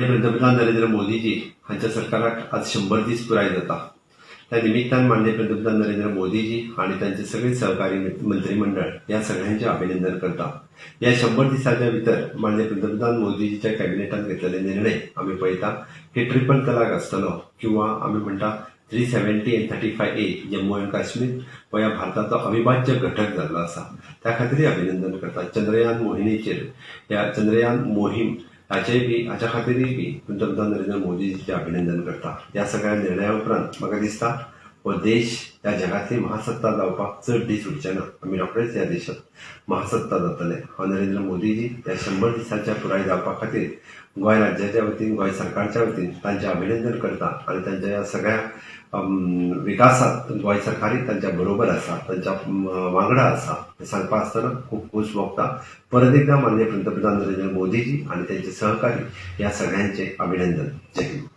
पंतप्रधान नरेंद्र मोदीजी हांच्या सरकाराक आज 100 दीस पुराय जाता. त्या निमित्तान माननीय पंतप्रधान नरेंद्र मोदीजी आनी तांचे सगळे सहकारी मंत्रीमंडळ ह्या सगळ्यांचें अभिनंदन करता. ह्या 100 दिसाच्या भितर माननीय पंतप्रधान मोदीजीच्या कॅबिनेटान घेतलेले निर्णय आमी पळयता की ट्रिपल तलाक आसतलो किंवा आमी म्हणटा 370 आनी 35A, Jammu आनी काश्मीर हो ह्या भारताचो अविभाज्य घटक जाल्लो आसा, त्या खातीरय अभिनंदन करता. चंद्रयान मोहिमेचेर, ह्या चंद्रयान मोहीम हाचेय बी हाच्या खातीरय बी पंतप्रधान नरेंद्र मोदीजीचें अभिनंदन करता. ह्या सगळ्या निर्णया उपरांत म्हाका दिसता हो देश ह्या जगांतली महासत्ता जावपाक चड दीस उरचे ना. आमी रोखडेच ह्या देशांत महासत्ता जातले. हांव नरेंद्र मोदीजी ह्या 100 दिसांच्या पुराय जावपा खातीर गोंय राज्याच्या वतीन, गोंय सरकारच्या वतीन तांचें अभिनंदन करता आनी तांच्या ह्या सगळ्या विकासांत गोंय सरकारय तांच्या बरोबर आसा, तांच्या वांगडा आसा हें सांगपा आसतना खूब खोस भोगता. परत एकदां माननीय पंतप्रधान नरेंद्र मोदीजी आनी तांचे सहकारी ह्या सगळ्यांचें अभिनंदन. जय हिंद.